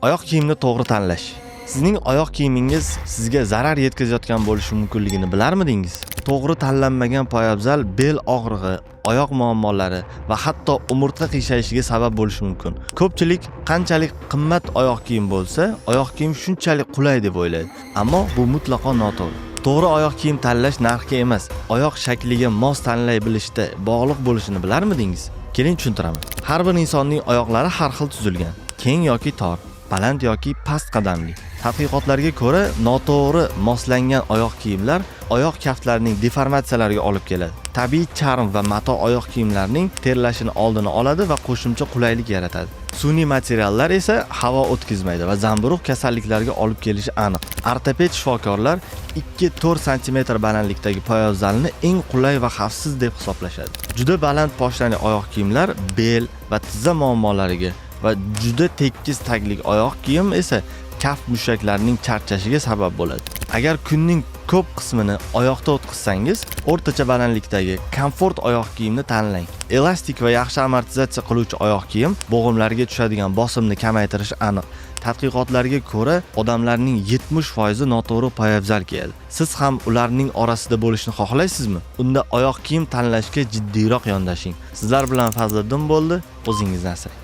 Oyoq kiyimni to'g'ri tanlash. Sizning oyoq kiyimingiz sizga zarar yetkazayotgan bo'lishi mumkinligini bilarmidingiz? To'g'ri tanlanmagan poyabzal bel og'rig'i, oyoq muammolari va hatto umurtqa qiyshayishiga sabab bo'lishi mumkin. Ko'pchilik qanchalik qimmat oyoq kiyim bo'lsa, oyoq kiyim shunchalik qulay deb o'ylaydi. Ammo bu mutlaqo noto'g'ri. To'g'ri oyoq kiyim tanlash narxga emas, oyoq shakliga mos tanlay bilishda bog'liq bo'lishini bilarmidingiz? Keling, tushuntiraman. Har bir insonning oyoqlari har xil tuzilgan. Keng yoki tor, baland yoki past qadamli. Tadqiqotlarga ko'ra, noto'g'ri moslangan oyoq kiyimlar oyoq kaftlarining deformatsiyalariga olib keladi. Tabiiy charm va mato oyoq kiyimlarning terlashini oldini oladi va qo'shimcha qulaylik yaratadi. Sun'iy materiallar esa havo o'tkazmaydi va zamburug' kasalliklariga olib kelishi aniq. Ortoped shifokorlar 2-4 sm balandlikdagi poyabzalni eng qulay va xavfsiz deb hisoblashadi. Juda baland poshnali oyoq kiyimlar bel va tizza muammolariga va juda tekis taglik oyoq kiyim esa kaft mushaklarining charchashiga sabab bo'ladi. Agar kunning ko'p qismini oyoqda o'tkazsangiz, o'rtacha balandlikdagi komfort oyoq kiyimni tanlang. Elastik va yaxshi amortizatsiya qiluvchi oyoq kiyim bo'g'imlarga tushadigan bosimni kamaytirishi aniq. Tadqiqotlarga ko'ra, odamlarning 70% noto'g'ri poyabzal kiyadi. Siz ham ularning orasida bo'lishni xohlaysizmi? Unda oyoq kiyim tanlashga jiddiyroq yondashing. Sizlar bilan Fazliddin bo'ldi. O'zingizni asrang.